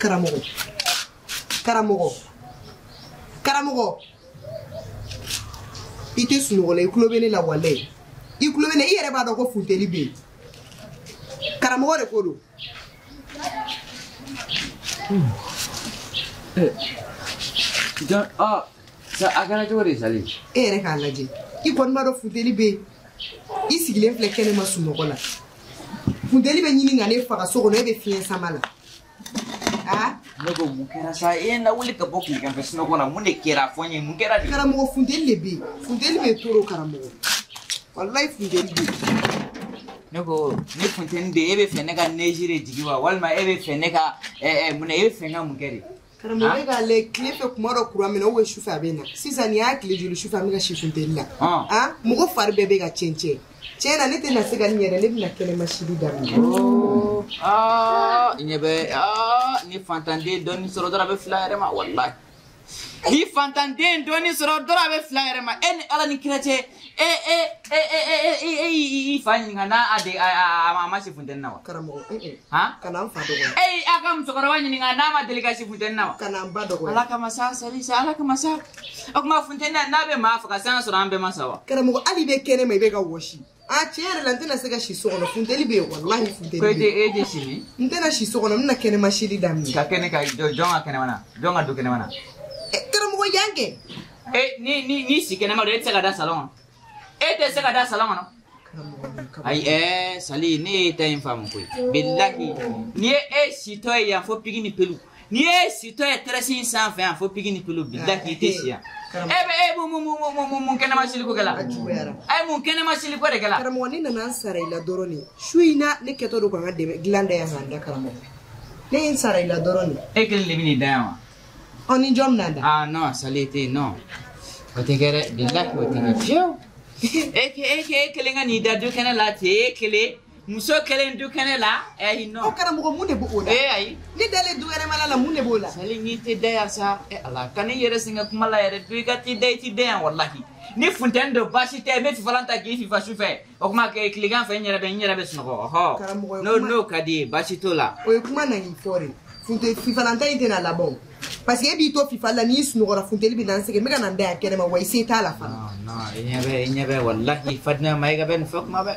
Karamɔgɔ. Karamɔgɔ. Karamɔgɔ. I tɛ sunɔgɔ la, i tulo bɛ ne la walayi. I tulo bɛ ne, i yɛrɛ b'a dɔn ko funteni bɛ yen. Karamɔgɔ de ko don. Jɔn, sa a kɛra cogo di Sali? E yɛrɛ k'a lajɛ. I kɔni b'a dɔn funteni bɛ yen. I sigilen filɛ kɛnɛma sunɔgɔ la. Funteni bɛ ɲini ka ne faga so kɔnɔ, e bɛ fiɲɛ sama la. Ah? Ne ko mun kɛra sa? E ye n lawuli ka bɔ tileganfɛ sunɔgɔ la, mun de kɛra? Fɔ n ye, mun kɛra de? Karamɔgɔ, funteni de bɛ yen. Funteni bɛ toro karamɔgɔ. Walayi funteni bɛ yen. Ne ko ni funteni bɛ yen, e bɛ fɛ ne ka neige de jigin wa? Walima e bɛ fɛ ne ka mun e bɛ fɛ n ka mun kɛ de? Karamɔgɔ, e k'a lajɛ tile fɛ kuma dɔ courant minɛ ou sufɛ a bɛ na. Sisan nin y'a tile joli sufɛ an bɛ ka si funteni la. Ah, mɔgɔ fari bɛɛ bɛ ka cɛn cɛn. Tiɲɛ na ne tɛna se ka nin yɛrɛ, ne bɛna kɛnɛma sili daminɛ. Aa, ɲɛ bɛ ni fantanden dɔɔni sɔrɔ dɔrɔn a bɛ fila yɛrɛ ma walayi. Ni fantanden dɔɔni sɔrɔ dɔrɔn a bɛ fila yɛrɛ ma. E ni Ala ni kira cɛ, e e e e e e i fa ɲininka n'a a de a ma si funteni na wa? Karamɔgɔ, han? Kana n fa dɔgɔya. E a ka musokɔrɔba ɲininka n'a ma deli ka si funteni na wa? Kana n ba dɔgɔya. Ala kama sa, Sali sa, Ala kama sa. O tuma funteni na n'a bɛ maa faga san sɔrɔ an bɛɛ ma sa wa? Karamɔgɔ, hali i bɛ kɛnɛma i bɛ ka wɔsi. Ah, tiɲɛ yɛrɛ la n tɛna se ka si so kɔnɔ, funteni bɛ yen walahi funteni bɛ yen. Ko e tɛ si min? N tɛna si so kɔnɔ, n bɛna kɛnɛma sili daminɛ. Ka kɛnɛ ka jɔn ka kɛnɛma na? Jɔn ka du kɛnɛma na? Karamɔgɔ yan kɛ. Ni si kɛnɛma don, e tɛ se ka da salon kɔnɔ. E tɛ se ka da salon kɔnɔ. Ayi Sali, ne ye ta in faamu koyi. Bilahi, n'i ye e sitɔ ye yan fo pigi ni pelu. N'i ye sitɔ ye terrasse in sanfɛ yan fo pigi ni pelu, bilahi i tɛ si yan. E bɛ e mun kɛnɛma siliko kɛ la? A juguyara. A ye mun kɛnɛma siliko de kɛ la? Karamɔgɔ, ne nana n sara i la dɔrɔn de. Su in na ne kɛtɔ don ka n ka dɛmɛ dilan da yan k'an da karamɔgɔ. Ne ye n sara i la dɔrɔn de. E kelen de bɛ n'i da yan wa? Ɔ ni jɔn bɛna da? Ah non, Sali tɛ yen non. O tɛ kɛ dɛ, bilahi o tɛ kɛ fiyewu. E kelen ka n'i da du kɛnɛ la ten, e kelen. Muso kelen du kɛnɛ la, ayi non. O karamɔgɔ, mun de b'o la? Ayi. Ne dalen du wɛrɛ la, mun de b'o la? Sali, n'i tɛ da yan sa, Ala, ka ne yɛrɛ sɛgɛn kuma la yɛrɛ, du i ka t'i da, i t'i da yan walahi. Ni funteni don baasi tɛ, n bɛ fifalan ta k'i fifa su fɛ. O kuma kɛ tilegan fɛ, n yɛrɛ bɛ sunɔgɔ. Ɔhɔ. Karamɔgɔ, n'o ka di ye, baasi t'o la. O ye kuma na nin fɔ de. Funteni fifalan ta in tɛna laban o. Parce que e b'i to fifa la, n'i sunɔgɔra funteni bɛ na n sɛgɛn, n bɛ ka na n da yan kɛnɛma wa i se t'a la fana. Non, i ɲɛ bɛ walahi Fadima Mayiga bɛ nin fɔ kuma bɛɛ.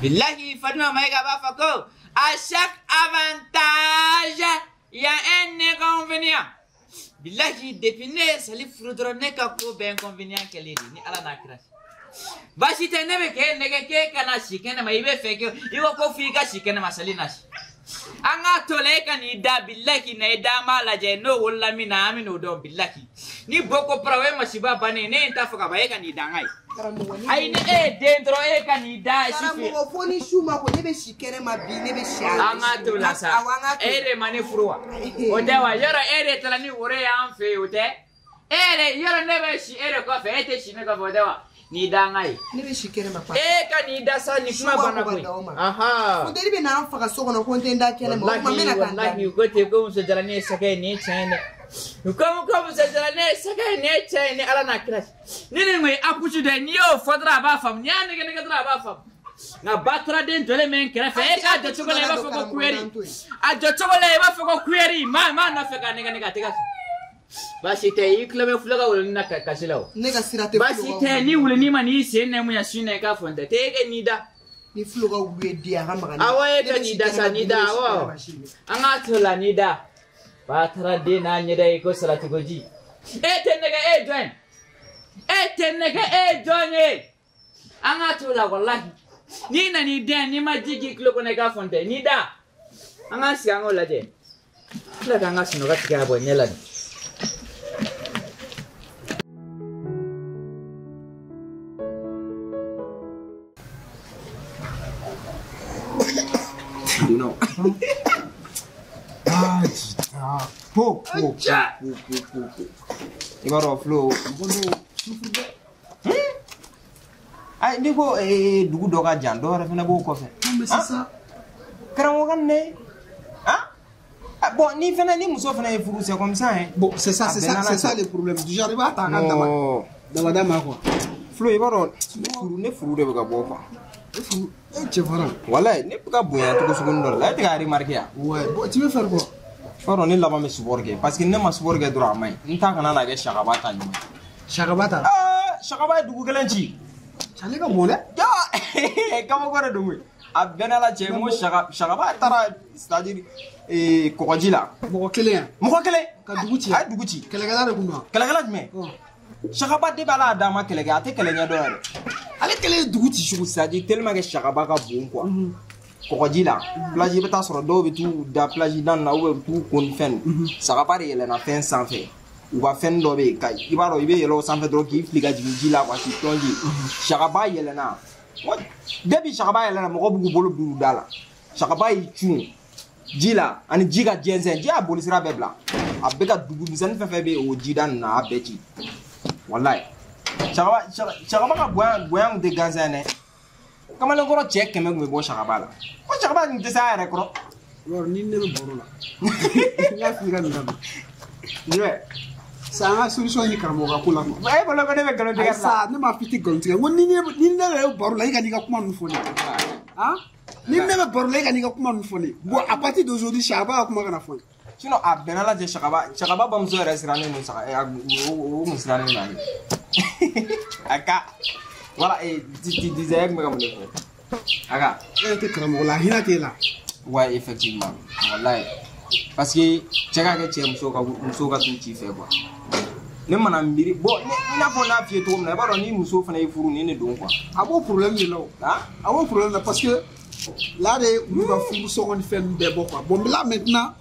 Bilahi Fadima Mayiga b'a fɔ ko à chaque avantage il y a un inconvénient. Bilahi depuis ne ye Sali furu dɔrɔn ne ka ko bɛɛ inconvénient kɛlen de ni Ala n'a kira. Baasi tɛ, ne bɛ k'e nɛgɛ k'e kana si kɛnɛma, i bɛ fɛ i ko f'i ka si kɛnɛma, Sali na si. An k'a to la e ka n'i da, bilahi na i da, an b'a lajɛ n'o wolola min na an bɛ n'o dɔn bilahi. Ni bɔ ko para o ye masiba bannen ye, ne ye n ta fɔ ka ban, e ka n'i da an ka ye. Ayi ni e ye den dɔrɔn e ka n'i da su fɛ. Karamɔgɔ, fo ni su ma ko ne bɛ si kɛnɛma bi, ne bɛ si a. An k'a to la sa. E de ma ne furu wa? O tɛ wa? Yɔrɔ e de taara ni woro ye an fɛ yen, o tɛ? E yɛrɛ yɔrɔ ne bɛ si e de kɔfɛ, e tɛ si ne kɔfɛ, o tɛ wa? N'i da an ka ye. Ne bɛ si kɛnɛma pa. E ka n'i da sa, ni kuma banna koyi. Funteni bɛ n'an faga so kɔnɔ ko n tɛ n da kɛnɛma. O tuma n bɛna taa n da. Walahi, ko ten ko muso jalanin ye sɛgɛ ye, nin ye tiɲɛ ye dɛ. Ko muso jalanin ye sɛgɛ ye, nin ye tiɲɛ ye ni Ala n'a kira. Ni nin kun ye akusu dɔ ye, n'i y'o fɔ dɔrɔn a b'a faamu, n'i y'a nɛgɛ nɛgɛ dɔrɔn a b'a faamu. Nka bataraden jɔlen bɛ n kɛrɛfɛ, e k'a jɔ cogo la i b'a fɔ ko kuyɛri. A jɔ cogo la i b'a fɔ ko kuyɛri, maa nɔfɛ k'a nɛgɛ nɛgɛ a tɛ ka sɔn. Baasi tɛ, i tulo bɛ fulo ka wuluni na kasi la o. Ne ka sira tɛ. Baasi tɛ, ni wuluni ma n'i sen nɛmu yan su in na i k'a fɔ n tɛ. E ka n'i da. Ni fulo ka wulu ye den a ka maga. Awɔ, e ka n'i da sa, n'i da awɔ. An k'a to la n'i da. Bataraden n'a ɲɛda ye ko salatikoji. E tɛ nɛgɛ, e ye jɔn ye? E tɛ nɛgɛ, e ye jɔn ye? An k'a to la walahi. N'i nan'i den n'i ma ji k'i tulo kɔnɔ i k'a fɔ n tɛ. N'i da. An k'an sigi an k'o lajɛ. Tila k'an ka sunɔgɔ tigɛ ka bɔ ɲɛ la nin. Non. Ah, po, po, po, po, po, po. I b'a dɔn Flo, mɔgɔ dɔw sufuru dɛ. Ayi, n'i ko dugu dɔ ka jan, dɔ wɛrɛ fana b'o kɔfɛ. Mais c'est ça. Karamɔgɔ ka nin ah, bon, ni fana ni muso fana ye furu, c'est comme ça hein. Bon, c'est ça, c'est ça, c'est ça le problème. Du genre, i b'a ta a ka dama. Dabada ma quoi. Flo, i b'a dɔn ne furu de bɛ ka bɔ quoi. E cɛ fara. Walayi, ne bɛ ka bonya cogo sugunin dɔ la, e tɛ k'a remarquer yan. Ouais, bon, tu veux faire quoi? B'a dɔn ne laban bɛ sport kɛ parce que ne ma sport kɛ dɔrɔn a man ɲi. N ta kana na kɛ Sakaba ta ɲuman ye. Sakaba ta. Sakaba ye dugu kelen ci. Ale ka bon dɛ. Kabako de don koyi. A bɛɛ n'Ala cɛ n ko Sakaba taara c'est à dire kɔgɔji la. Mɔgɔ kelen yan. Mɔgɔ kelen. Ka dugu ci. A ye dugu ci. Kɛlɛkɛla de kun don. Kɛlɛkɛla jumɛn? Sakaba de b'a la a dan ma kɛlɛ kɛ, a tɛ kɛlɛ ɲɛdɔn yɛrɛ. Ale kɛlen ye dugu ci cogo. C'est à dire tellement que Sakaba ka bon quoi. Kɔgɔji la plage i bɛ taa sɔrɔ dɔw bɛ t'u da plage da na ou bien u bɛ t'u ko ni fɛn ninnu. Sakaba de yɛlɛnna fɛn sanfɛ. U ka fɛn dɔ bɛ yen ka i b'a dɔn i bɛ yɛlɛ o sanfɛ dɔrɔn k'i fili ka jigin ji la quoi k'i plonge. Sakaba yɛlɛnna. Depuis Sakaba yɛlɛnna mɔgɔw b'u bolo bil'u da la. Sakaba y'i cun ji la ani ji ka jɛnsɛn, ji y'a bolisira bɛɛ bila. A bɛ ka dugu misɛnnin fɛn fɛn bɛ yen o jida ninnu na a bɛɛ ci. Walayi. Sakaba ka bonya kun tɛ gansan ye dɛ. Kamalenkɔrɔ cɛ 100 kun bɛ bɔ Sakaba la. Ko Sakaba tun tɛ se a yɛrɛ kɔrɔ. Yɔrɔ ni ne bɛ baro la. N y'a f'i ka nin dabila. Jumɛn? Sa an ka solution ɲini karamɔgɔ ka ko la quoi. E bolo ko ne bɛ nkalon tigɛ la. Sa ne m'a f'i tɛ nkalon tigɛ. N ko ni ne yɛrɛ bɛ baro la i ka n'i ka kuma ninnu fɔ ne ye. Han? Ni ne bɛ baro la i ka n'i ka kuma ninnu fɔ ne ye. Bon à partir d'aujourd'hui Sakaba ka kuma kana fɔ ne ye. Sinon a bɛnna la cɛ Sakaba bamuso yɛrɛ sirannen don o kun sirannen don ale. A ka voilà et tu disais e kun bɛ ka mun de fɔ? A ka. E tɛ karamɔgɔ la hinɛ t'e la. Ouais effectivement walayi parce que cɛ ka kɛ cɛ muso ka t'u ci fɛ quoi. Ne mana miiri bon i n'a fɔ n'a f'i ye cogo min na i b'a dɔn ni muso fana y'i furu nin de don quoi. A b'o problème de la o. A b'o problème la parce que là de olu ka furu sɔngɔ ni fɛn ninnu bɛɛ bɔ quoi. Bon là maintenant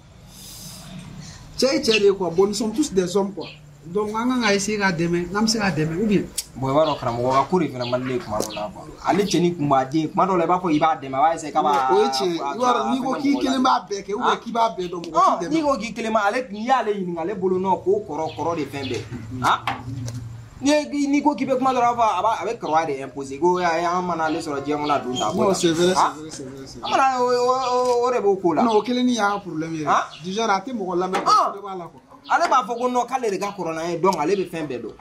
cɛ ye cɛ de ye quoi. Bon nous sommes tous des hommes quoi. Donc an kan ka essayer k'a dɛmɛ n'an bɛ se k'a dɛmɛ ou bien. Bon i b'a dɔn karamɔgɔ ka ko de fana man di ne ye kuma dɔ la quoi. Ale cɛnin kun b'a den kuma dɔ la i b'a fɔ i b'a dɛmɛ a b'a essayer k'a b'a. O ye tiɲɛ ye i b'a dɔn n'i ko k'i kelen b'a bɛɛ kɛ ou bien k'i b'a bɛɛ dɔn mɔgɔ t'i dɛmɛ. N'i ko k'i kelen ma ale n'i y'ale ɲininka ale bolo nɔ ko kɔrɔ de fɛn bɛɛ. Han n'i ko k'i bɛ kuma dɔrɔn a b'a a bɛ kɔrɔya de imposer ko an mana ale sɔrɔ diɲɛ kɔnɔ a don ta. Non c'est vrai c'est vrai c'est vrai. An mana o de b'o ko la. Non o kelen ni y'a problème yɛrɛ. Du genre a tɛ mɔgɔ lamɛn quoi o de b'a la quoi. Ale b'a fɔ ko non k'ale de ka kɔrɔ n'an ye donc ale bɛ fɛn bɛɛ dɔn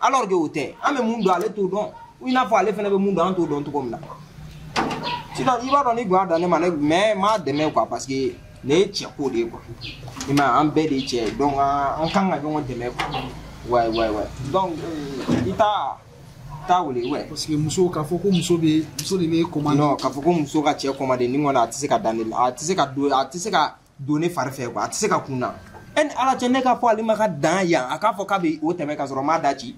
alors que o tɛ an bɛ mun dɔn ale t'o dɔn i n'a fɔ ale fana bɛ mun dɔn an t'o dɔn cogo min na sinon i b'a dɔn ni bonya dan ne ma ne mais n m'a dɛmɛ quoi parce que nin ye cɛ ko de ye quoi i m'a ye an bɛɛ de ye cɛ ye donc an kan ka ɲɔgɔn dɛmɛ quoi ouais ouais ouais donc i t'a wele ouais. Parce que muso k'a fɔ ko muso de bɛ commander. Non k'a fɔ ko muso ka cɛ commander nin kɔni a tɛ se ka dan ne la a tɛ se ka don a tɛ se ka don ne fari fɛ quoi a tɛ se ka kun na. E ni Ala cɛ ne k'a fɔ ale ma ka dan yan a k'a fɔ k'a bɛ o tɛmɛ ka sɔrɔ n m'a da ci.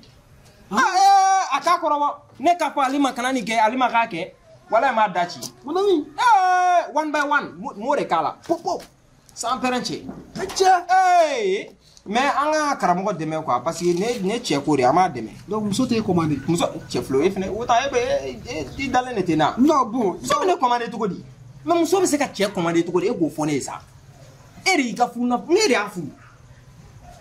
A k'a kɔrɔbɔ ne k'a fɔ ale ma kana nin kɛ ale ma k'a kɛ walayi m'a da ci. Mon ami. One by one m'o de k'a la pop pop sans pɛrɛn cɛ. Cɛ. Mais an ka karamɔgɔ dɛmɛ quoi parce que ne cɛ ko de an b'a dɛmɛ. Donc muso t'e commander. Muso cɛ filo e fɛnɛ o ta e bɛ i dalen de tɛ na. Non bon. Muso bɛ ne commander cogo di? Mais muso bɛ se ka cɛ commander cogo di e k'o fɔ ne ye sa. E de y'i ka furu na ne de y'a furu.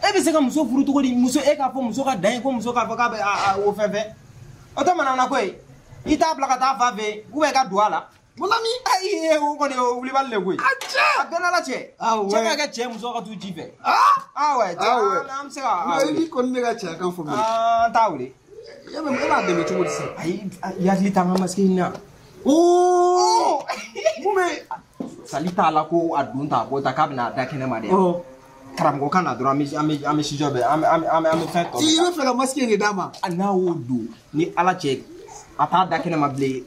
E bɛ se ka muso furu cogo di muso e k'a fɔ muso ka dan ye ko muso k'a fɔ k'a bɛ o fɛn fɛn. O tɛ manamana ko ye. I t'a bila ka taa fa fɛ yen ou bien i ka don a la. Mon ami. Ayi o kɔni o wulibali de koyi. A cɛ. A bɛɛ n'Ala cɛ. Ah ouais. Cɛ ka kɛ cɛ muso ka t'u ji fɛ. Ah. Ah ouais. Ah ouais. An bɛ se ka. Non i kɔni bɛ ka cɛya kan fɔ mais. An t'a wele. E b'a dɛmɛ cogo di sisan? Ayi i hakili t'an ka masque in na. Oh. Mun bɛ. Sali t'a la ko a don ta a bɔ ta k'a bɛna a da kɛnɛ ma dɛ. Karamɔgɔ ka na dɔrɔn an bɛ sijɔ bɛɛ an bɛ fɛn tɔ. I bɛ fɛ ka masque in de d'a ma. N'a y'o don ni Ala cɛ a t'a da kɛnɛ ma bilen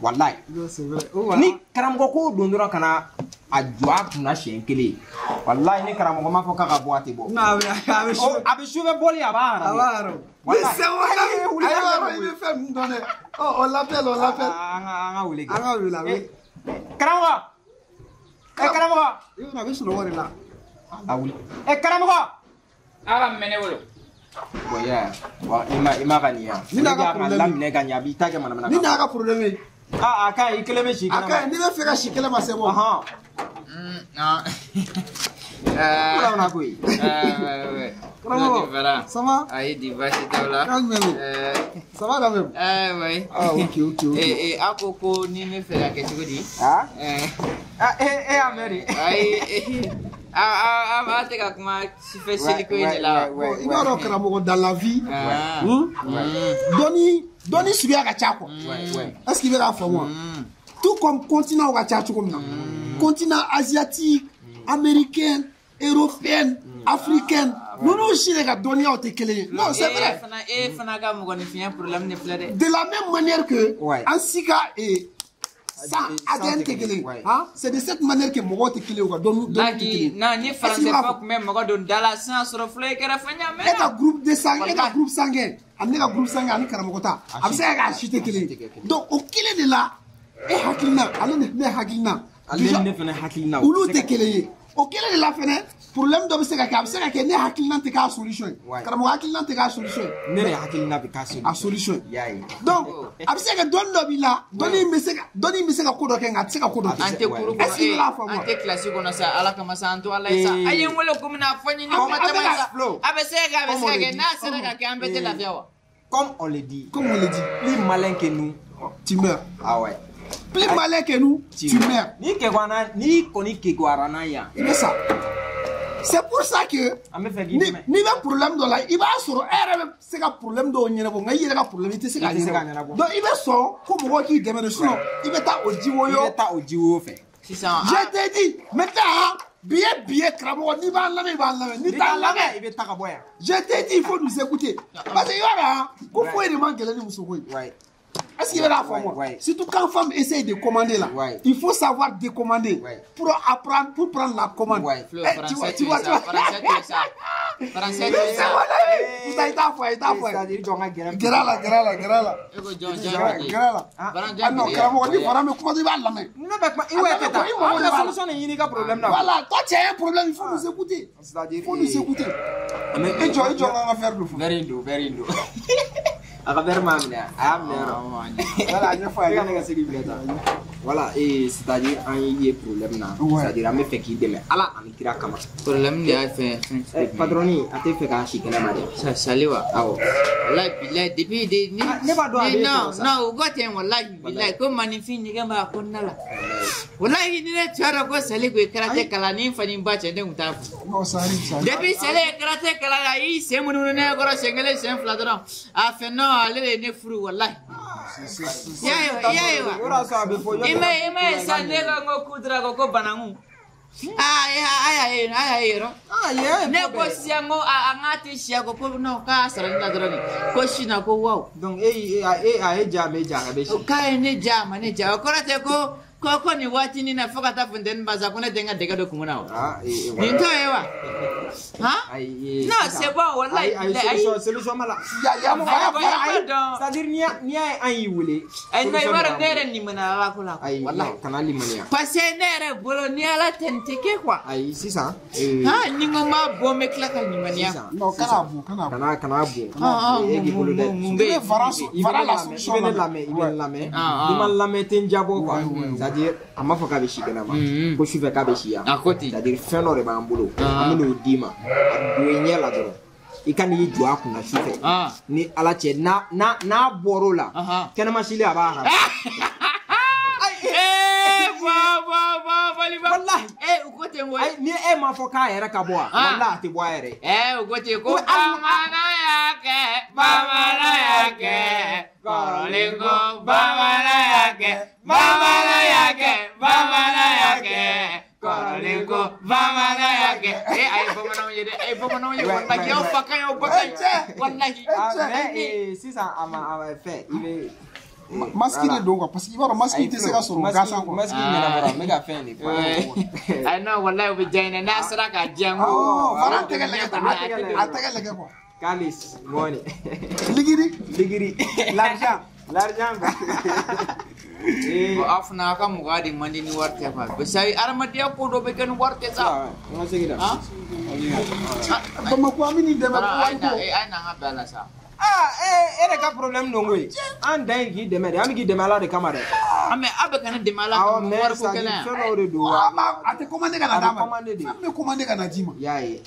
walayi. Non c'est vrai. Ni karamɔgɔ ko don dɔrɔn ka na a jɔ a kunna siɲɛ kelen walayi ni karamɔgɔ m'a fɔ k'a ka bɔ a tɛ bɔ. Non a bɛ su. A bɛ sufɛ bɔli a b'a haramu. A b'a haramu. Mais c'est vrai. Ayiwa i bɛ fɛn min dɔn dɛ. Ɔ on l'appelle on l'appelle. An ka wele kɛ. An ka wele a bɛ. Karamɔgɔ. Karamɔgɔ. I bɛ a bɛ sunɔgɔ de la. A wuli. Karamɔgɔ. A ka minɛ ne bolo. Bon ya i ma ka nin ya. Ni n'a ka problème. Laminɛ ka ɲɛ a b'i ta kɛ manamana. Ni n'a ka problème ye. Ah a ka ɲi i kelen bɛ si kɛnɛ ma. A ka ɲi n'i bɛ fɛ ka si kɛnɛ ma c'est bon. Ɔhɔn. Non. Manamana ko ye. Ouais. Karamɔgɔ. Ça va? Ayi di baasi t'aw la. Kan jumɛn don? Ça va quand même? Oui. Ah ok ok ok. A ko ko ni ne fɛ ka kɛ cogo di? Ah? Ah e y'a mɛn de. Ayi a tɛ ka kuma sufɛ seliko in de la. I b'a dɔn karamɔgɔ dans la vie. Dɔnni suguya ka ca quoi. Est-ce qu'il bɛ k'a faamu wa? Tout comme continent ka ca cogo min na. Continent asiatique, américain, européenne, africaine. Ninnu si de ka dɔnniyaw tɛ kelen ye. Non, c'est vrai. E fana ka mɔgɔninfinya problème de filɛ dɛ. De la même manière que an si ka san ADN tɛ kelen ye. C'est de cette manière que mɔgɔw tɛ kelen ye, u ka dɔnni tɛ kelen ye. Non, ni français fɔ tun bɛ mɔgɔ don da la sisan sɔrɔ fɔlɔ i kɛra fɛn ɲa mɛnna. E ka groupe de sang, e ka groupe sanguin, ani ne ka groupe sanguin ani karamɔgɔ ta, a bɛ se ka kɛ a si tɛ kelen ye. Donc o kelen de la, e hakilina ale ni ne hakilina, ale ni ne fana hakilina, olu tɛ kelen ye. O kelen de la fɛnɛ, problème dɔ bɛ se ka kɛ, a bɛ se ka kɛ ne hakilina tɛ k'a solution ye, karamɔgɔ hakilina tɛ k'a solution ye, ne de hakilina bɛ k'a solution ye. Donc a bɛ se ka kɛ dɔnni dɔ b'i la, dɔnni in bɛ se ka ko dɔ kɛ, nka a tɛ se ka ko dɔ kɛ. An tɛ kuru kɔnɔ, an tɛ kilasi kɔnɔ sa, Ala kama sa, an to Ala ye sa. A ye n wele ko min na, a fɔ n ye ni kuma caman ye sa. A bɛ se ka kɛ, a bɛ se ka kɛ, n'a sera ka kɛ, an bɛɛ tɛ lafiya wa. Comme on le dit. Comme on le dit. Plus malin que nous, tu meurs. Ah ouais. Plus malin que nous, tu meurs. Ni kegwana, ni koni kegwarana ya. C'est ça. C'est pour ça que ni bɛ problème dɔ la, i b'a sɔrɔ e yɛrɛ bɛ se ka problème dɔw ɲɛnabɔ, nka i yɛrɛ ka problème i tɛ se k'a ɲɛnabɔ. Donc i bɛ sɔn ko mɔgɔw k'i dɛmɛ de, sinon i bɛ taa o jiwoyo. I bɛ taa o jiwoyo fɛ. Sisan. Je t'ai dit maintenant, billet karamɔgɔ, n'i b'an lamɛn i b'an lamɛn, n'i t'an lamɛn i bɛ taa ka bɔ yan. Je t'ai dit, il faut nous écouter. Parce que i b'a dɔn ko foyi de man gɛlɛn ni muso ko ye. Est-ce qu'il va la faire moi? Surtout quand femme essaye de commander là, il faut savoir décommander pour apprendre, pour prendre la commande. Tu vois, tu vois, français. Il t'a fait. Gɛrɛ la. Ah non, karamɔgɔ, ni fara bɛ kuma dɔrɔn i b'a lamɛn. Ne bɛ kuma, i bɛ taa. I mago bɛ solution de ɲini i ka problème na. Voilà, toi tu as un problème, il faut nous écouter. C'est-à-dire, il faut nous écouter. I jɔ n ka verre dɔ fɔ. Verre don. A ka verre m'a minɛ, a y'a minɛ yɔrɔ. Voilà, a ɲɛfɔ a ye. I ka ne ka se k'i minɛ tan. Voilà, et c'est-à-dire an ye problème na, c'est-à-dire an bɛ fɛ k'i dɛmɛ Ala ani kira kama. Problème de y'a fɛn. Patron a tɛ fɛ k'a si kɛnɛ ma dɛ. Sali wa? Awɔ. Walayi bilayi depuis de ni. Ne b'a dɔn a bɛ non non u ko ten walayi bilayi ko maninfin ɲɛgɛn b'a kɔnɔna la. Walayi ni ne tun y'a dɔn ko Sali kun ye karate kalan ni n fa ni n ba cɛ ne kun t'a fɔ. Non, ça arrive, ça arrive. Depuis Sali ye karate kalan a y'i sen munumunu ne kɔrɔ siɲɛ kelen siɲɛ fila dɔrɔn a fɛ non ale de ye ne furu walayi. I y'a ye wa? I ma ye sa ne ko n ko kudura ko bananku. A y'a ye yɔrɔ. Ne ko sisan ko a n k'a tɛ siya ko non k'a sara ne la dɔrɔn de ko sina ko waw. Donc e a ye ja a bɛ ja a bɛ si. K'a ye ne ja a ma ne ja, o kɔrɔ tɛ ko ko nin waatinin na fo ka taa funteni ban sa ko ne tɛ n ka dɛgɛ don kun na wa. Nin t'o ye wa? Han? Non, c'est bon walayi. Ayi, solution ma la. C'est-à-dire n'i y'a ye an y'i wele. Ayi non, i b'a dɔn ne yɛrɛ limaniya Ala ko la. Ayi kana limaniya. Parce que ne yɛrɛ bolo ni Ala tɛ nin tɛ kɛ quoi. Ayi sisan. Han ni n ko n b'a bɔ n bɛ tila ka limaniya. Non, kana bɔ, kana bɔ. Kana bɔ. E k'i bolo dɛ. Mun bɛ yen? I bɛ ne lamɛn, i bɛ ne lamɛn. N'i ma lamɛn tɛ n jabɔ quoi. C'est-à-dire a ma fɔ k'a bɛ si kɛnɛ ma. Ko sufɛ k'a bɛ si yan. A ko ten. C'est-à-dire fɛn dɔ de b'an bolo. An bɛ n'o d'i ma. A don i ɲɛ la dɔrɔn. I ka n'i jɔ a kunna sufɛ. Ni Ala cɛ n'a bɔr'o la. Kɛnɛma sili a b'a haramu. Walahi. U ko ten koyi. Ayi ni e ma fɔ k'a yɛrɛ ka bɔ wa? Walahi a tɛ bɔ a yɛrɛ ye. U ko ten ko bamanan y'a kɛ, bamanan y'a kɛ, kɔrɔlen ko bamanan y'a kɛ, bamanan y'a kɛ, bamanan y'a kɛ. Kɔrɔlen ko bamanan y'a kɛ. A ye bamananw ye dɛ, a ye bamananw ye walahi aw fa ka ɲi aw ba ka ɲi walahi. Mais sisan a ma fɛn i bɛ. Masque de don quoi, parce que i b'a dɔn masque tɛ se ka sɔrɔ gansan quoi. Masque ɲɛnabɔra n bɛ ka fɛn de fɔ. Ayi non walahi o bɛ diya n ye n'a sera k'a diya n ko. Fara tɛgɛ lajɛ tan, a tɛgɛ lajɛ quoi. Kalis money. Ligiri. Ligiri. L'argent. L'argent quoi. Bon aw fana aw ka mɔgɔya de man di ni wari tɛ quoi. Parce que hadamadenya ko dɔ bɛ kɛ ni wari tɛ sa. N ka segin na. Bamakɔ an bɛ nin dɛmɛ ko wari ko. A ye n'an ka bɛn a la sa. Ah, e de ka problème don koyi. An dan ye k'i dɛmɛ de, an bɛ k'i dɛmɛ Ala de kama dɛ. Ah mais aw bɛ ka ne dɛmɛ Ala kama wari ko kɛlɛ yan. Fɛn dɔw de don. A tɛ commandé ka na d'a ma. Fɛn bɛ commandé ka na d'i ma. I y'a ye.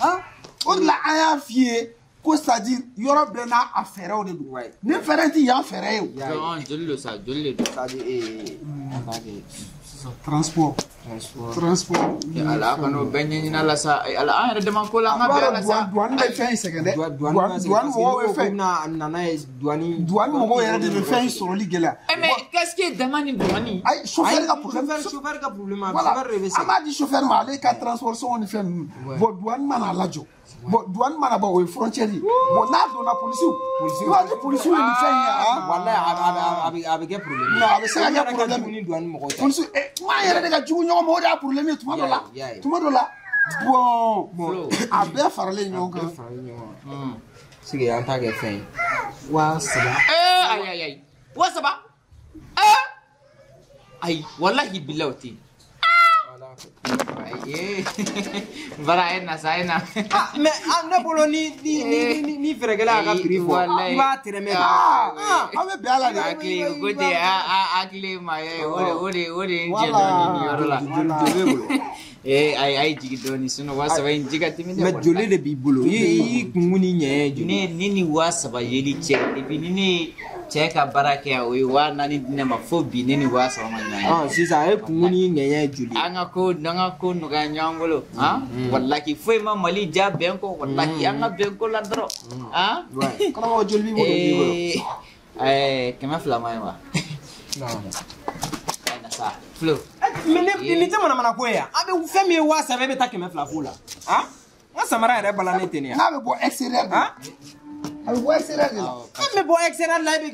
O de la an y'a f'i ye Ko c'est-à-dire yɔrɔ bɛɛ n'a a fɛɛrɛw de don. Ni fɛɛrɛ ti yan fɛɛrɛ ye o. Non, joli don sa, joli de don. C'est-à-dire an b'a kɛ Transport. Transport. Ala kan'o bɛɛ ɲɛɲini la sa. Ala an yɛrɛ dama ko la an ka bɛn la sa. Douane bɛ fɛn in sɛgɛn dɛ. Douane mɔgɔw bɛ fɛn. Na nana ye douane. Douane mɔgɔw yɛrɛ de bɛ fɛn in sɔrɔli gɛlɛya. Mais qu'est-ce que dama ni douane? Ayi, chauffeur ka problème. Chauffeur ka problème. Voilà. An b'a di chauffeur ma ale ka transport sɔngɔ ni fɛn ninnu. Bon, douane mana lajɔ. Bon, douane mana bɔ o ye frontière ye. Bon, n'a donna polisiw. I b'a di polisiw ye nin fɛn in ye ah. Walayi a bɛ kɛ problème. Non, a bɛ se ka kɛ problème. Ni douane mɔgɔw tɛ. Polisiw kuma yɛrɛ de ka jugu ɲɔgɔn ma o de y'a problème ye tuma dɔ la. Tuma dɔ la. Bon, a bɛɛ faralen ɲɔgɔn kan. Sigi an t'a kɛ fɛn ye. 3000. Ayi ayi ayi. 3000. Ayi, walahi bilahi o tɛ yen. Bara e na sa e na. Ah mais ne bolo ni ni fɛrɛkɛla y'a ka prix fɔ i b'a tɛrɛmɛ. Aw bɛ bɛn a la dɛ. Hakili ko ten hakili ma ye o de ye n jɛ dɔɔni nin yɔrɔ la. Joli b'e bolo. Ayi a ye jigin dɔɔni sinon 3000 in ji ka timi dɛ. Mais joli de b'i bolo i kunkun ni ɲɛ joli. Ne ni 3000 yeli cɛ et puis ni ne cɛ ka baara kɛ o ye 4000 di ne ma fo bi ne ni 3000 ma ɲɔgɔn ye. Sisan e kunkun ni ŋɛɲɛ joli. An ka ko nɔgɔya ɲɔgɔn bolo. Walahi foyi ma Mali diya bɛn kɔ walahi an ka bɛn ko la dɔrɔn. Karamɔgɔ joli b'i bolo. 200 ma ye wa. Flo. Mais nin tɛ manamana ko ye yan. An bɛ fɛn min ye 3000 e bɛ taa 200 f'o la. N ka samara yɛrɛ balannen tɛ nin ye. N'a bɛ bɔ extérieur de la. A bɛ bɔ extérieur de la. An bɛ bɔ extérieur la e bɛ.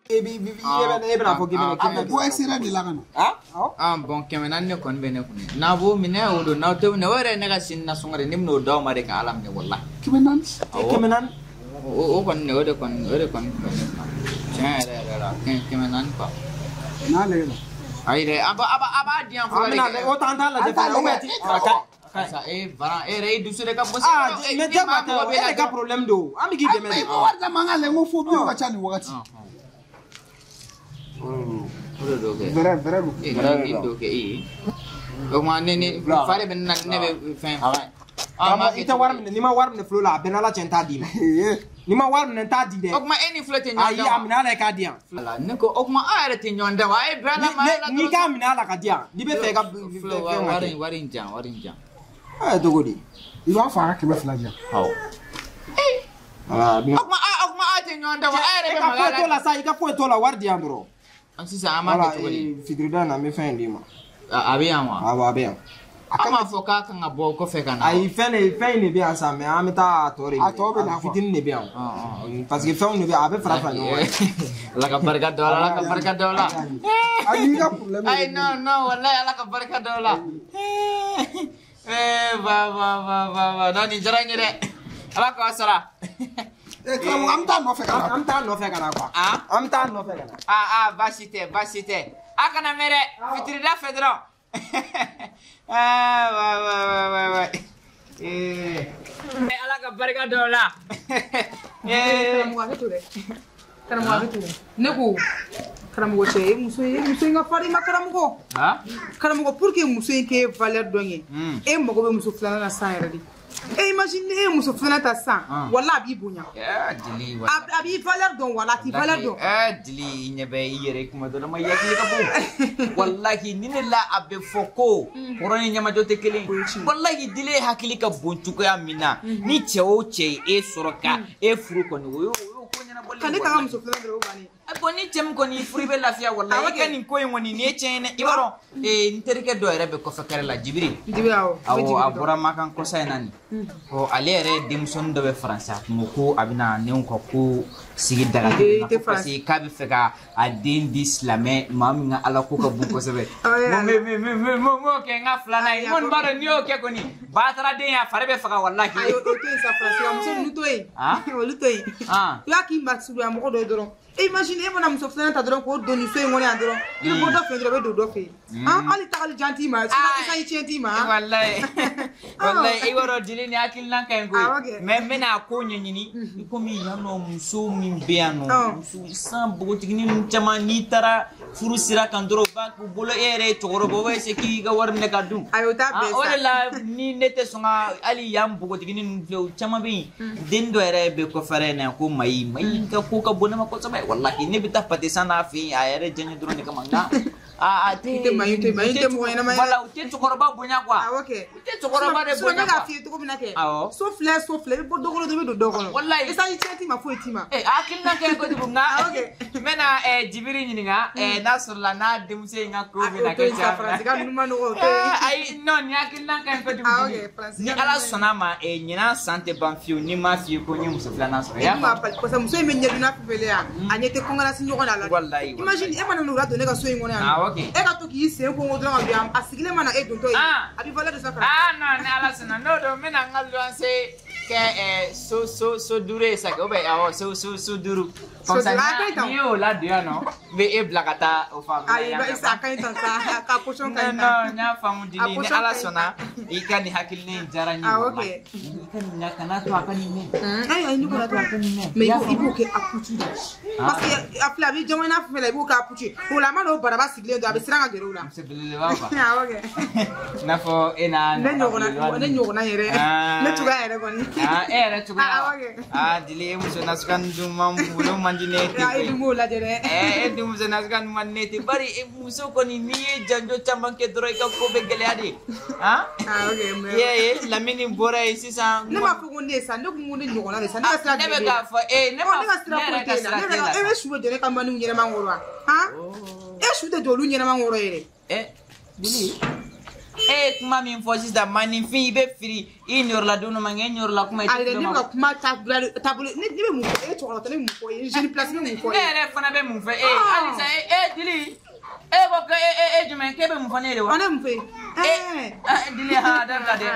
E bɛna fɔ k'i bɛna. A bɛ bɔ extérieur de la ka na. Ah bon 400 ne kɔni bɛ ne kun. N'a b'o minɛ o don n'aw t'o minɛ o yɛrɛ ye ne ka sini nasɔngɔ de ye ne bɛn'o d'aw ma de ka Ala minɛ walahi. 400. 400. O kɔni o de kɔni bɛ ne kun. Tiɲɛ yɛrɛ yɛrɛ la 400 quoi. N'a lajɛ la. Ayi dɛ a b'a di yan fɔlɔ de. O t'an t'a lajɛ fɛnɛ o bɛ ti. Karisa e varan e yɛrɛ i dusu de ka bon. Mais jagoya tɛ o e de ka problème don an bɛ k'i dɛmɛ de. I bɛ wari d'a ma an ka lajɛ n ko fo bi ka ca nin wagati. O de don kɛ. Vrai vrai don. E don kɛ e. O tuma ne fa de bɛ ne na ne bɛ fɛn. I tɛ wari minɛ n'i ma wari minɛ Flo la a bɛɛ n'Ala cɛ n t'a d'i ma. N'i ma wari minɛ n t'a di dɛ. O tuma e ni Flo tɛ ɲɔgɔn dɔn. Ayi a minɛ a la i k'a di yan. Ne ko o tuma aw yɛrɛ tɛ ɲɔgɔn dɔn wa a ye bɛn a la ma. N'i k'a minɛ a la ka di yan n'i bɛ fɛ i ka Flo wari in jan wari in jan. Cogo di. I b'a fɔ a ka 200 di yan. Awɔ. O tuma aw tɛ ɲɔgɔn dɔn wa aw yɛrɛ bɛ maga la. I ka foyi t'o la sa i ka foyi t'o la wari di yan dɔrɔn. Sisan an b'a kɛ cogo di. Fitirida in na n bɛ fɛn in d'i ma. A bɛ yan wa. Awɔ a bɛ yan. An b'a fɔ k'a kan ka bɔ kɔfɛ ka na. Ayi fɛn in de bɛ yan sa mais an bɛ taa a tɔ de minɛ. A tɔ bɛ na quoi. Fitinin de bɛ yan. Parce que fɛnw de bɛ yan a bɛ fara fara ɲɔgɔn kan. Ala ka barika don a la Ala ka barika don a la. Ayi i ka problème. Ayi non non walahi Ala ka barika don a la. Ba ba ba ba ba non nin diyara n ye dɛ. Ala k'aw sara. Karamɔgɔ an bɛ taa nɔfɛ ka na. An bɛ taa nɔfɛ ka na quoi. An bɛ taa nɔfɛ ka na. Baasi tɛ baasi tɛ. A kana mɛn dɛ fitirida fɛ dɔrɔn. Ouais. Ala ka barika don o la. Karamɔgɔ a bɛ to dɛ. Karamɔgɔ a bɛ to dɛ. Ne ko karamɔgɔ cɛ e muso in ka farin ma karamɔgɔ. Karamɔgɔ pour que muso in k'e valeur dɔn ye e mago bɛ muso filanan na san yɛrɛ de. E imagine e muso filanan ta san wala a b'i bonya. A b'i valeur dɔn wala a t'i valeur dɔn. Dili i ɲɛ bɛ i yɛrɛ kuma dɔ la ma i hakili ka bon. Walahi ni ne la a bɛ fɔ ko kɔrɔ ni ɲamajɔ tɛ kelen. Walahi Dili hakili ka bon cogoya min na ni cɛ o cɛ ye e sɔrɔ ka e furu kɔni o y'o ko ɲɛnabɔlen. Ka ne ta ka muso filanan dɔrɔn o bannen. Bon ni cɛ min kɔni furu i bɛ lafiya walahi i ka nin ko in kɔni nin ye tiɲɛ ye dɛ. I b'a dɔn n terikɛ dɔ yɛrɛ bɛ kɔfɛ kɛrɛ la Jibiri. Jibiri awɔ. Awɔ a bɔra Makan kɔsa in na nin. Ɔ ale yɛrɛ denmisɛnnin dɔ bɛ Faransi a kun ko ko a bɛna ne ka ko sigi daga kelen na parce que k'a bɛ fɛ ka a den di silamɛ maa min ka Ala ko ka bon kosɛbɛ. N m'o kɛ n ka filanan ye n kɔni b'a dɔn n'i y'o kɛ kɔni batara den a fari bɛ faga walahi. Ayi o to yen sa Faransi ka muso ninnu to yen. Olu to yen. I b'a k'i masurunya mɔgɔ dɔ ye dɔrɔn. Imagine e mana muso filanan ta dɔrɔn k'o don nin so in kɔnɔ yan dɔrɔn i bɛ bɔ dɔ fɛ dɔrɔn i bɛ don dɔ fɛ yen hali tagali jan t'i ma i tiɲɛ t'i ma. Walayi walayi i b'a dɔn Dili ni hakilina ka ɲi koyi mais n bɛna a ko ɲɛɲini i komi yan nɔ muso min bɛ yan nɔ muso san npogotiginin ninnu caman n'i taara furu sira kan dɔrɔn u b'a k'u bolo e yɛrɛ ye cɛkɔrɔba o b'a essayer k'i ka wari minɛ ka dun. Ayi o t'a bɛɛ sa. O de la ni ne tɛ sɔn ka hali yan npogotiginin ninnu filɛ o caman bɛ yen den dɔ yɛrɛ bɛ kɔfɛra in na ko Mayi Mayi ka ko ka bon ne ma kosɛbɛ walahi ne bɛ taa pâté san n'a fɛ yen a yɛrɛ diya n ye dɔrɔn de kama nka a tɛ I tɛ Mayi to yen, Mayi tɛ mɔgɔ ɲɛnama ye dɛ. Voilà u tɛ cɛkɔrɔba bonya quoi. Awɔ kɛ. U tɛ cɛkɔrɔba de bonya ne k'a quoi. f'i ye cogo min na kɛ. Awɔ. So filɛ so filɛ i bɛ bɔ dɔ kɔnɔ dɔrɔn i bɛ don dɔ kɔnɔ. Walayi. Essence tiɲɛ t'i ma foyi t'i ma. Hakilina ka ɲi kojugu nka Awɔ kɛ. n bɛna Jibiri ɲininka n'a sɔrɔla n'a denmuso in ka ko bɛna O to kɛ yen sa cogoya min na. Faransi ka ninnu ma nɔgɔ o to yen. Ayi non nin hakilina ka ɲi kojugu Ah, ok, Jibiri. Faransi Ni ka Ala ninnu ma ɲi. sɔnna a ma ɲinan san tɛ ban fiyewu ni m'a f'i ye ko n ye muso filanan sɔrɔ. I y'a E ma faamu? parce que muso in bɛ ɲɛdonna fɛn fɛn la yan a ɲɛ tɛ kɔnkɔnasi ɲɔgɔn na la. Walayi, walayi. Imagine e mana n'u ladon ne ka so in kɔnɔ yan nɔ. Ah, ok. E ka to k'i sen kɔnkɔn dɔrɔn ka don yan a sigilen mana e dontɔ ye. Ah. A b'i valeur de sa karamɔgɔ. Ah non ni Ala sɔnna n'o don n bɛna n ka luwanse kɛ so so so duuru ye sa kɛ ou bien awɔ so so so duuru. Comme ça duuru, ah, ka ɲi tan. n'i y'o ladon yan nɔ n bɛ e bila ka taa o fan fɛ Ayi yan fɛ. a ka ɲi tan sa ka position ka Non ɲi non tan. n y'a faamu A Dili ni position Ala ka ɲi sɔnna tan. i ka nin hakilina in diyara n ye Ah, ok. walahi. I ka nin na kana to a ka nin mɛn. Ayi ayi ne ko la to mais i b'o kɛ a putu de. Parce que a filɛ a bɛ jamana fɛn fɛn la i b'o kɛ a putu ye. O la a ma n'o baraba sigilen don a bɛ siran ka gɛrɛ o la. Muso belebeleba quoi. Awɔ kɛ. I n'a fɔ e n'a Ne ɲɔgɔnna ne ɲɔgɔnna yɛrɛ Ah. ne cogoya yɛrɛ kɔni. Ah, e yɛrɛ cogoya. Ah, awɔ kɛ. Ah, Dili e muso nasuguya ninnu dun man bolo man di ne ye ten Ah, e koyi. dun b'o lajɛ dɛ. E dun muso nasuguya ninnu man di ne ye ten bari e muso kɔni n'i ye janjo caman kɛ dɔrɔn i ka ko bɛ gɛlɛya de. Han? Ah, ok, mais- I y'a ye Lamini bɔra yen sisan. Ne m'a fɔ ko ne ye sa ne ko ko ne ɲɔgɔnna de sa ne ka sira Ne jumɛn bɛ b'e k'a la? fɔ e ne Ɔ, ma ne ka sira ne foyi yɛrɛ ka t'e la sira ne t'e yɛrɛ la. ka e bɛ su bɛ jɔ ne ka maniw ɲɛnɛma kɔrɔ wa han e su tɛ jɔ olu ɲɛnɛma kɔrɔ yɛrɛ. Dili e ye kuma min fɔ sisan maninfin i bɛ fili i niyɔrɔla don dɔ ma nka e niyɔrɔla kuma i Ayi tɛ dɛ fili ne o bɛ ma. ka kuma taabolo ne bɛ mun fɔ e cɛkɔrɔba tɛ ne bɛ mun fɔ e jeune place ne bɛ mun fɔ Ne e. yɛrɛ fana bɛ mun fɔ e ye halisa e Dili e ko ko e jumɛn k'e bɛ mun fɔ ne ye de wa? Ɔ ne mun fɔ e. E Dili ha a dabila dɛ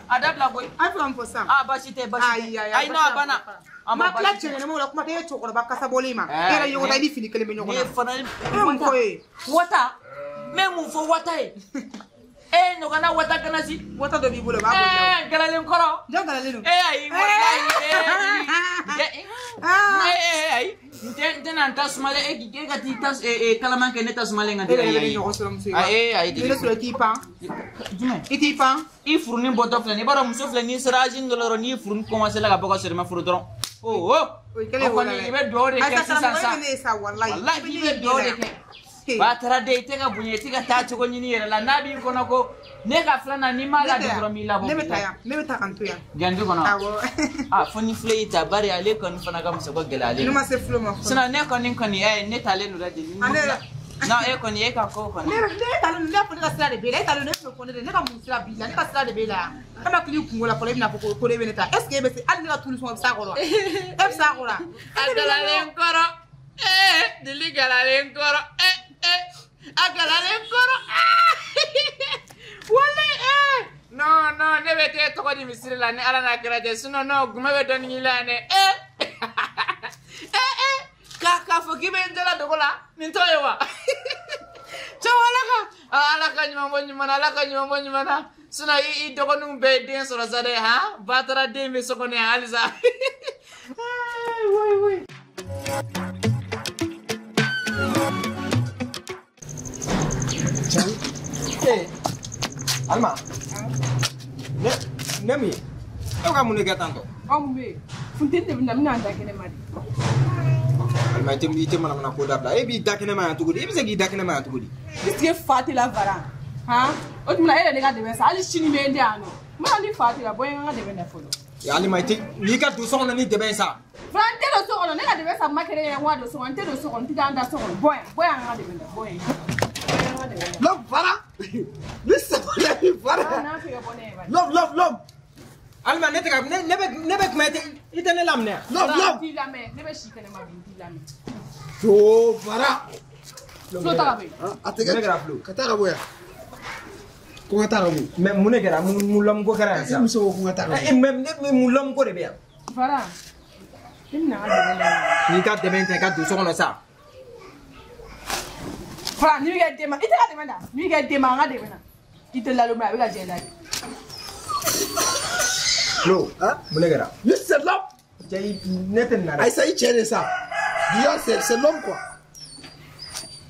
a dabila koyi. A bɛ fɛ ka mun fɔ sisan. Ah baasi tɛ baasi Ayi tɛ ayi ayi non a banna. A Ma ma tila baasi cɛ tɛ. ɲɛnɛmaw la kuma tɛ e cɛkɔrɔba kasa bɔlen ma. Eh, E yɛrɛ ɲɔgɔn ta i ni fini kelen bɛ ɲɔgɔn Ne na. fana E bɛ mun fɔ e ye. Wata n bɛ mun fɔ wata ye e ɲɔgɔnna wata kana si. Wata dɔ b'i bolo o b'a bolo. Galalen kɔrɔ. Jɔn galalen don. Ayi walayi Dili ayi n tɛna n ta sumalen e ka t'i ta kalaman kɛ ne ta sumalen kan E yɛrɛ bɛ ɲɔgɔn sɔrɔ muso ye wa. Ayi Ni ne sɔrɔ i t'i pan. Jumɛn? I t'i pan. I furunin bɔtɔ filɛ nin ye i b'a dɔn muso filɛ n'i sera âge dɔ la dɔrɔn n'i furunin commencé la ka bɔ ka sɔrɔ i ma furu dɔrɔn o O ye kɛlen o kɔni i bɛ dugawu de kɛ sisan sa E bɛ ne ye sa walayi. walayi i bɛ dugawu de kɛ Batara de i tɛ ka bonya i tɛ ka taa cogo ɲini i yɛrɛ la n'a b'i kɔnɔ ko ne ka filanan n'i m'a ladon dɔrɔn n b'i labɔ Ne bɛ taa yan ne bɛ taa ka n to yan. Jantu kɔnɔ Awɔ. ah fo ni filɛ y'i ta bari ale kɔni fana ka muso ko gɛlɛn ale Ne ma se fulo ma fɔlɔ. sinon ne kɔni ne talen don dɛ Dili Ah, ne yɛrɛ- non e kɔni e ka ko kɔni Ne yɛrɛ ne talen don ne y'a fɔ ne ka sira de b'e la e talen don ne tun bɛ fɔ ne de ne ka mun sira b'i la ne ka sira de b'e la yan. E ma kili kungo la fɔlɔ e bɛna fɔ ko ne bɛ ne ta est ce que e bɛ se hali ne ka tulu sɔngɔ bɛ s'a kɔrɔ wa? E bɛ s'a kɔrɔ wa? A galalen kɔrɔ Dili galalen kɔrɔ a galalen kɔrɔ walayi non non ne bɛ t'e tɔgɔ di misiri la ni Ala n'a kira cɛ sinon non gume bɛ dɔɔni k'i la yan dɛ k'a fɔ k'i bɛ n dala dogo la nin t'o ye wa cɛw Ala ka ɲuman bɔ ɲuman na Ala ka ɲuman bɔ ɲuman na sinon i dɔgɔninw bɛɛ ye den sɔrɔ sa dɛ han Batara den bɛ so kɔnɔ yan halisa wayi wayi. Alima ne min ye e bɛ ka mun de kɛ tan tɔ. Aw mun bɛ yen funteni de bɛ na n bɛna n da kɛnɛma de. Alima i tɛ manamana ko dabila e b'i da kɛnɛma yan cogo di e bɛ se k'i da kɛnɛma yan cogo di. Est-ce que fa tɛ la Vara han o tuma e yɛrɛ ne ka dɛmɛ sa hali sini bɛ n di yan nɔ n bɛna ni fa tɛ la bɔ n ka dɛmɛ na fɔlɔ. Alima i tɛ n'i ka don so kɔnɔ ni dɛmɛ ye sa. Vara n tɛ don so kɔnɔ ne ka dɛmɛ sa ma kɛ ne ɲɛna ko n ka don so kɔnɔ n tɛ don so kɔnɔ n tɛ taa n da so kɔnɔ bɔ yan bɔ yan n ka dɛmɛ na bɔ yan. L'homme, voilà. Lui, c'est voilà. L'homme, l'homme, l'homme. Alima ne tɛ ka ne bɛ kuma i tɛ ne laminɛ yan. L'homme, l'homme. N t'i lamɛn ne bɛ si kɛnɛma bi n t'i lamɛn. Oh, voilà. Flo ta ka bɔ yen. A tɛ kɛ Ne kɛra Flo. Ka taa ka bɔ yan. Ko n ka taa ka bɔ yen. Mais mun de kɛra mun lɔmu ko kɛra yan E sisan. muso ko ko n ka taa ka bɔ yen. Mais ne mun lɔmu ko de bɛ yan. Vara ne bɛna n ka dɛmɛ na. N'i ka dɛmɛ ta i ka don so kɔnɔ sa. Vara n'i bɛ kɛ den ma i tɛ ka dɛmɛ na n'i bɛ kɛ den ma an ka dɛmɛ na i tɛ laloma a bɛ ka jɛ i la de. Flo mun de kɛra. Lui, c'est l'homme. Cɛ ne tɛ nin na dɛ. Ayi sa i cɛ de sa. Déjà, c'est l'homme quoi.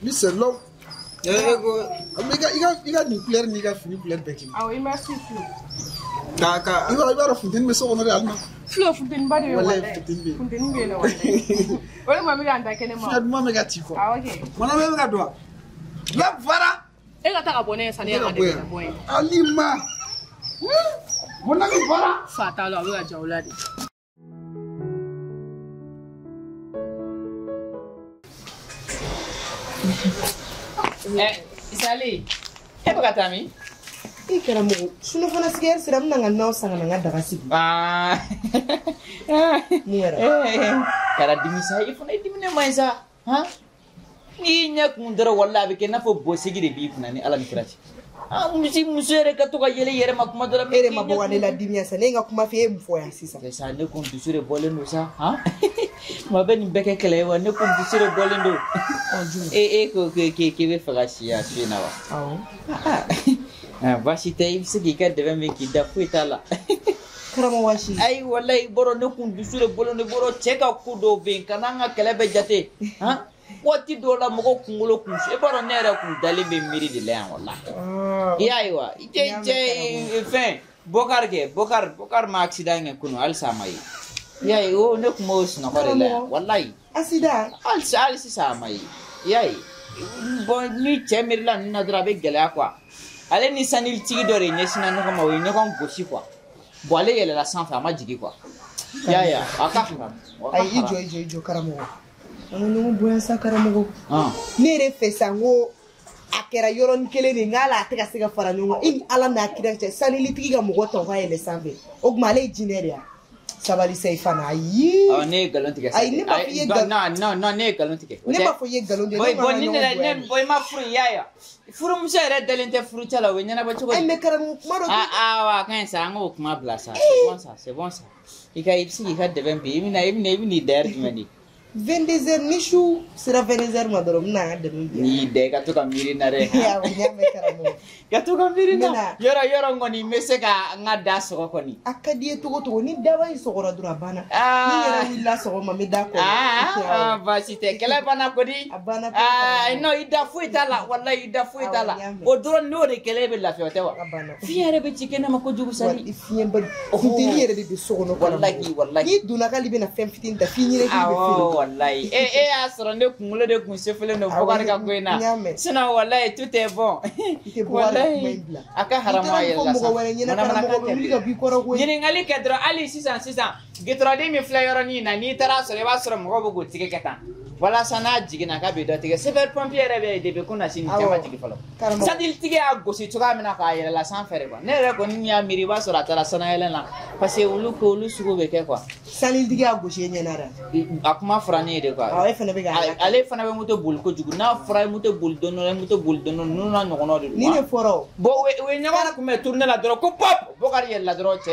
Lui c'est l'homme. I ka nin couleur n'i ka fini couleur bɛɛ kelen. Awɔ, i merci Flo. Ka I b'a dɔn funteni bɛ so kɔnɔ dɛ Alima. Flo funteni ba de bɛ walayi. Funteni bɛ yen. Funteni bɛ yen nɔ walayi. O de ma bɛ ka n da kɛnɛ ma. Fiɲɛ duman bɛ ka ci quoi. Awɔ kɛ. Mana bɛ ka don wa? La vara. E ka taa ka bɔ ne ye sa ne yɛrɛ ka dɛmɛ ka bɔ yen. Alima. Mon ami vara. Fa t'a la a bɛ ka ja o la de. Sali, e bɛ ka taa min? I karamɔgɔ, sunɔfana sigiyɔrɔ sera n bɛna n ka naw san ka na n ka daga sigi. Mun kɛra? Kɛra dimi sa, i fana i diminen man ɲi sa. Han? N'i ɲɛ kun dɔrɔn walahi a bɛ kɛ i n'a fɔ bɔsegi de b'i kunna ni Ala ni kira cɛ. Muso yɛrɛ ka to ka yɛlɛ i yɛrɛ ma kuma dɔ la. E de ma bɔ ka ne ladimiya sa, ne ye n ka kuma f'i ye e ye mun fɔ yan sisan? Sa ne kun dusu de bɔlen don sa. Han? Tuma bɛ nin bɛɛ kɛ kɛlɛ ye wa ne kun dusu de bɔlen don. E ko k'e bɛ fɛ ka si yan su in na wa? Awɔ. Baasi tɛ, i bɛ se k'i ka dɛmɛ min k'i da foyi t'a la. Karamɔgɔ waasi. Ayi walayi bɔrɔ ne kun dusu de bɔlen don bɔrɔ cɛ ka ko dɔw bɛ yen ka n'an ka kɛlɛ bɛɛ jate. Han? Waati dɔw la mɔgɔ kunkolo kun e b'a dɔn ne yɛrɛ kun dalen bɛ miiri de la yan walayi. I y'a ye wa? I cɛ fɛn Bokar kɛ Bokar ma accident kɛ kunun halisa a ma ye. I y'a ye o ne kun b'o sunɔgɔ de la yan walayi. Accident? Hali sisan a ma ye. I y'a ye bon ni cɛ miirila ninnu na dɔrɔn a bɛ gɛlɛya quoi. Ale ni sanilitigi dɔ de ɲɛsinna ɲɔgɔn ma o ye ɲɔgɔn gosi quoi. Bon ale yɛlɛla sanfɛ a ma jigin quoi. I y'a ye a ka haram. Ayi i jɔ karamɔgɔ. An ka ɲɔgɔn bonya sa karamɔgɔ. Ne yɛrɛ fɛ sa n ko a kɛra yɔrɔnin kelen de nka hali a tɛ ka se ka fara ɲɔgɔn kan i ni Ala n'a kira cɛ sanilitigi ka mɔgɔ ta o ka yɛlɛ sanfɛ o tuma ale ye jinɛ de ye sabali sa i fana ayi. Ne ye nkalon tigɛ sa. Ayi ne b'a fɔ i ye nkalon. Non ne ye nkalon tigɛ. Ne b'a fɔ i ye nkalon tigɛ. Bon ni ne bon i ma furu i y'a ye furumuso yɛrɛ dalen tɛ furucɛ la o bɛ ɲɛnabɔ cogo di. Ayi mais karamɔgɔ kuma dɔ. Aa a ka ɲi sa an k'o kuma bila sa c'est bon ça i ka i bɛ se k'i ka dɛmɛ bi i bɛna i da yɛrɛ jumɛn de. 22h ni su sera 22h ma dɔrɔn n bɛna n ka dɛmɛ bi. N'i y'i da i ka to ka miiri n na dɛ. Awɔ n y'a mɛn karamɔgɔ. Ka to ka miiri n na yɔrɔ kɔni n bɛ se ka n ka da sɔgɔ kɔni. A ka di i ye cogo cogo ni daba in sɔgɔra dɔrɔn a banna. Ni n yɛrɛ wulila sɔgɔma n bɛ da kɔnɔ. Baasi tɛ kɛlɛ banna kɔni. A banna pewu. Non i da foyi t'a la walayi i da foyi t'a la. O dɔrɔn n'o de kɛlɛ e bɛ lafiya o tɛ wa. A banna. Fiɲɛ yɛrɛ bɛ ci kɛnɛ ma kojugu sali. Fiɲɛ ba funteni yɛrɛ de bɛ so kɔnɔ. Walayi. N'i donna k'ale bɛna fɛn fitinin ta f'i ɲɛnakili bɛ feere. Wallahi e y'a sɔrɔ ne kunkolo de kun sefelen don Bokari ka ko in na sinon wallahi tout est bon. Wallahi a ka haramu a yɛrɛ la sa. Ɲininkali kɛ dɔrɔn hali sisan gitɔrɔden min filɛ yɔrɔnin in na n'i taara sɔrɔ i b'a sɔrɔ mɔgɔw bɛ k'o tigɛ kɛ tan walasa n'a jiginna k'a bɛ dɔ tigɛ sapeur pompier yɛrɛ bɛ yen depuis kunna sini cɛ ma jigin fɔlɔ. Sanilitigi y'a gosi cogoya min na k'a yɛlɛla sanfɛ de quoi ne yɛrɛ kɔni y'a miiri i b'a sɔrɔ a taara sanayɛlɛ la parce que olu ko olu sugu bɛ kɛ quoi. Sanilitigi y'a gosi e ɲɛna dɛ. A kuma fɔra ne ye de quoi. Awɔ e fana bɛ k'a. Ale fana bɛ moto boli kojugu n'a fɔra ye moto boli dɔɔni dɔɔni moto boli dɔɔni dɔɔni ninnu n'a ɲɔgɔnnaw de don. Nin de fɔra o. Bon u ye ɲɔgɔn kunbɛn tournée la dɔrɔn ko pop Bokari yɛlɛla dɔrɔn cɛ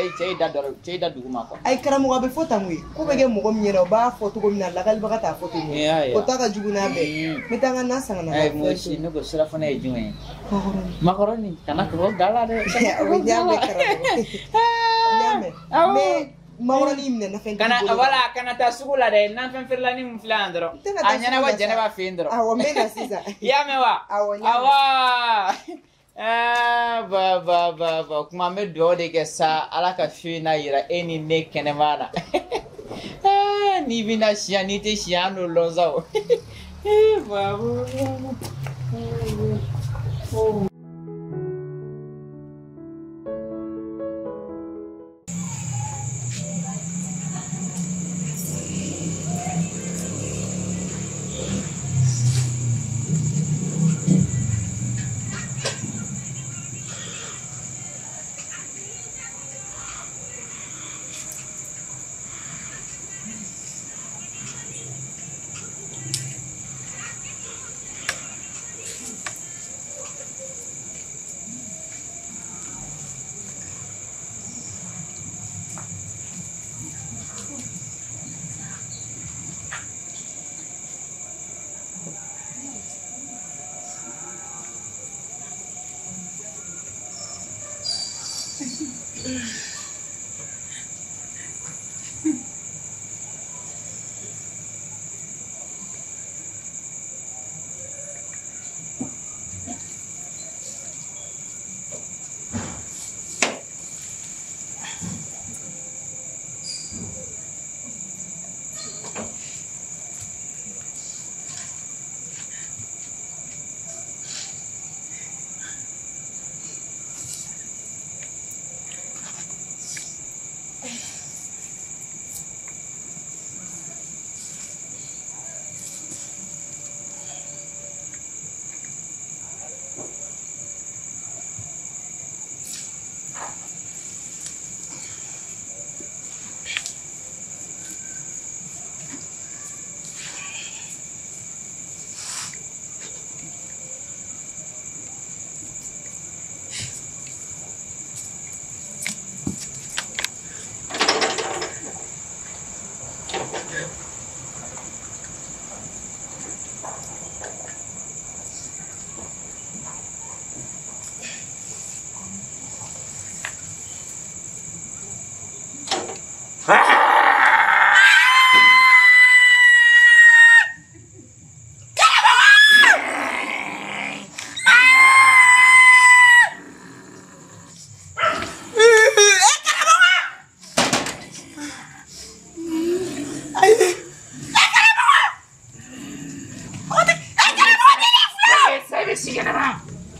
y'i da duguma quoi. Ayi karamɔgɔ a bɛ fɔ tan koyi ko bɛ kɛ mɔgɔ min ɲɛna o b'a fɔ cogo min na lakalibaga t'a fɔ ten o ta ka jugu n'a bɛɛ n bɛ taa n ka na san ka na. Ayi moi aussi ne ko sirafana ye jumɛn ye. Makɔrɔni kana kɔgɔ da la dɛ. O y'a mɛn karamɔgɔ n y'a mɛn mais makɔrɔni minɛ nafɛn kana wala kana taa sugu la dɛ nafɛn feerelanin min filɛ yan dɔrɔn a ɲɛnabɔ Jɛnɛba fɛ yen dɔrɔn. Awɔ n bɛ na sisan. I y'a mɛn wa. Awɔ n y'a mɛn. Awɔ. Ba kuma n bɛ dugawu de kɛ sa Ala ka su in na yira e ni ne kɛnɛma na. N'i bɛna siyan n'i tɛ siyan an n'o lɔn sa o. Babu.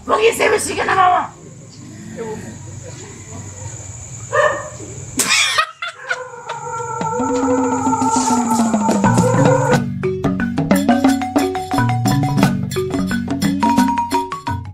Fo k'i se bɛ si kɛnɛma wa?